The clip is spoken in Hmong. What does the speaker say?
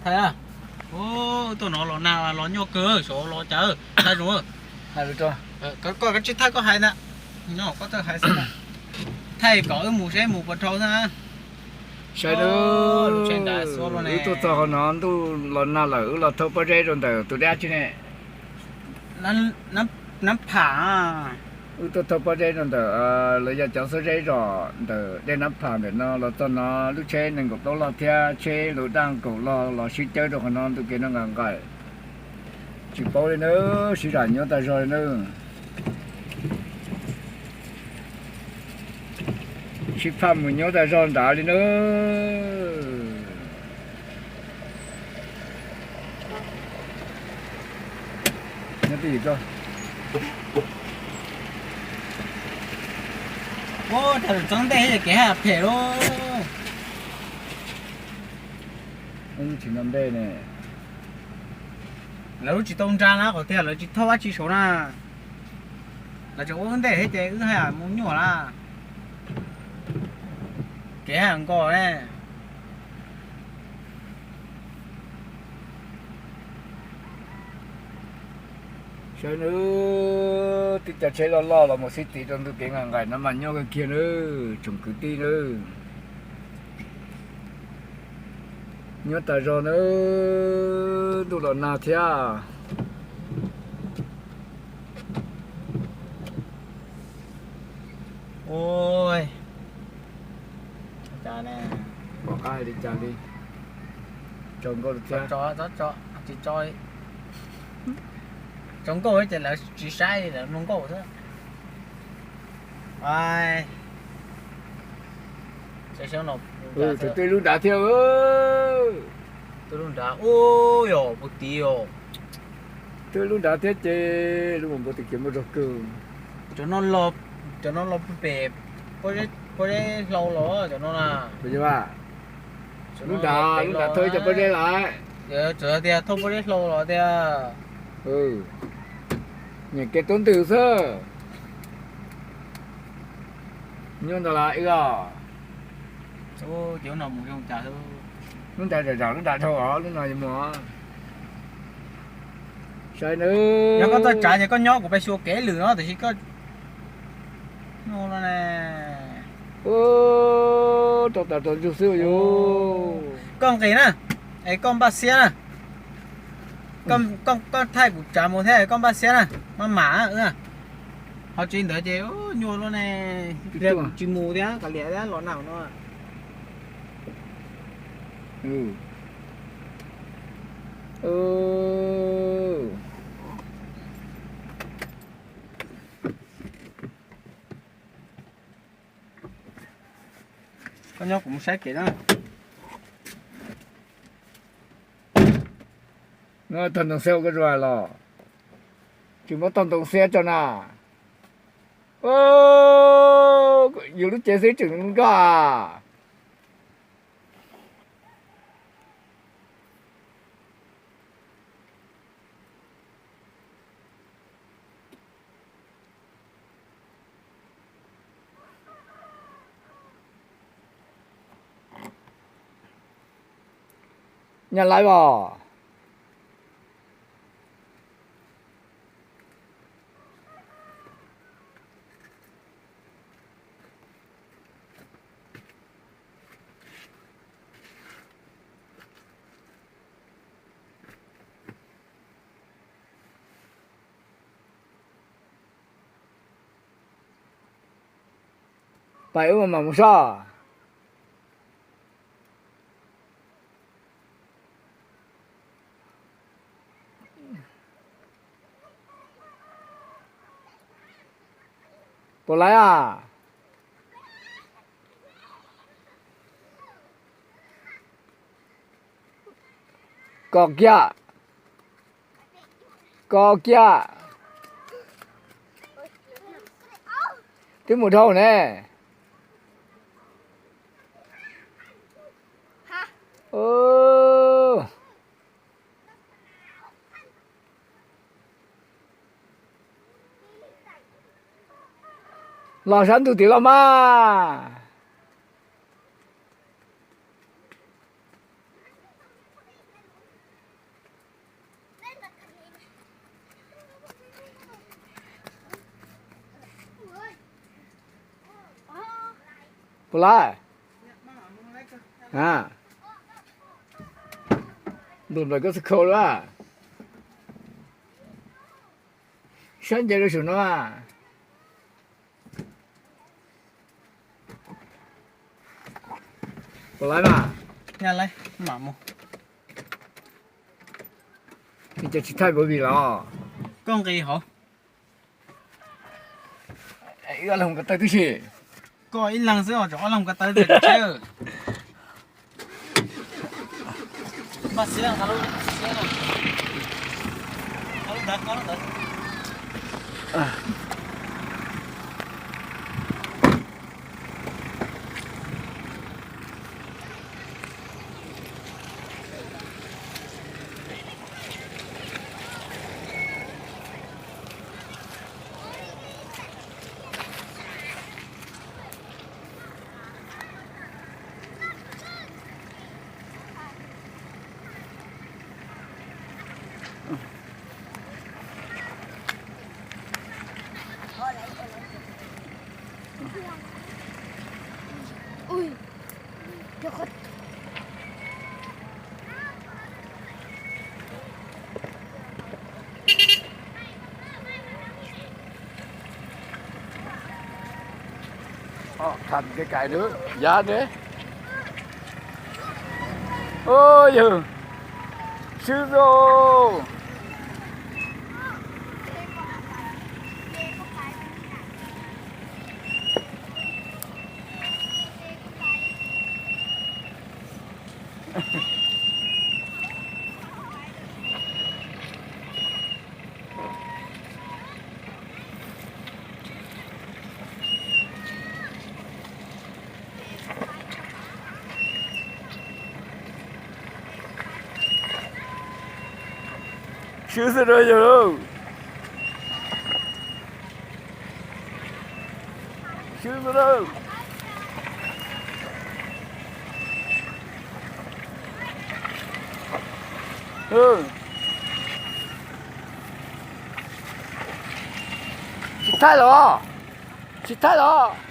Ua, tuaj no los nag los nyuaj kawg, xyov los cas. Thaij zoo, koj tsis thaij koj hais ntag, koj txawj hais xwb. Thaij kom wb mus seb mus puas dhau xwb. Saib, wb tuaj txog qhov no ntuj los nag lawm, wb los thauj pob zeb rau ntawm tus dab tsi ne? Nab Pham. Wb tuaj thauj pob zeb rau ntawm, lawv yog cov xuab zeb zos ntawm dej Nab Pham ntawm no los txog no, lub tsheb nees nkaum plaub log thiab tsheb lus daj nkaum log los sib cawb rau qhov no ntu kev no nqa nqaim. Tsis paub li nawb, sib zam nyuaj tag zog li nawb. Sib phaj mus nyuaj tag zog nrad li nawb. Ua, txog ntej kev haj phem lauj. Tsis no ntej ne. Lawv lub tsis tau nra na, qhov tiag lawv tsis thauj dab tsi saud na. Lawv tseem ua wb ntej thiab ces wb haj yam mus nyuaj lawm. Kev haj yam nkos ne. Saib nawb, tib co tsheb loj loj los mus sib tiv rau ntu kev nqa nqaim no mas nyuaj kawg kiag nawb tsoom kwv tij nawb. Nyuaj tas zog nawb, ntuj los nag thiab. Ua cas ne, pom qab hais li cas li. Tsaus nkauj thiab, tsis tsaus nkauj ces lawv tsis saib li, lawv mloog nkauj xwb. Twb lub nrad thiab. Twb lub nrad, ua yog puag tid os. Twb lub nrad thiab ces lub mus npua tis kiv muaj zog kawg. Cov no los pem pob zeb hlau los cov no na. Lub nrad, lub nrad thauj ib co pob zeb lawm. Txawm tias thauj pob zeb hlau los tiag. Nyiam kev tub ntws xwb. Nyuaj ntau lawm ib os. Lub nrad zam zam lub nrad dhau os, lub no yuav mus. Saib nawb. Yog koj txawj tsav ces koj nyob kuv pais xyuas kev lwm no tiam sis koj rau tas rau ntsug xwb yus. Koj nqis na, es koj npaj xiab na. Koj thaij kuv tsav mus thiab koj npaj xiab na, maj mam wb. Ho tsis li ntawd ces nyuaj luaj ne, tsis mus thiab kav liam thiab los nag no. Koj nyob kuv mus saib kev na. Tog ntoo xiab ua koj zuag los? Tsis muab tog ntoo xiab tso na. Yus lub cev xwb tseem nkoj. Nyaj laib os. Pais wb mam mam mus soj. Puas laib a? Kos kiag, kos kiag. Twb mus dhau ne. Los sab ntug tim los mas. Puas lawm? Ntuas nplaws koj txhua khau lawm. Sab ncaws rau saum no. Puas lawm mas? Cas tsis thaij npawg Vim los? Koj nqis hauv. Wb ob leeg mus ko taw tib si. Koj ib leeg xwb os, ob leeg ko taw tiag. Tham kev cai nawb, yav ne. Yawg, swb zoo. Swb xwb rau yawg lauj. Swb xwb lauj. Tsis thaij los? Tsis thaij los?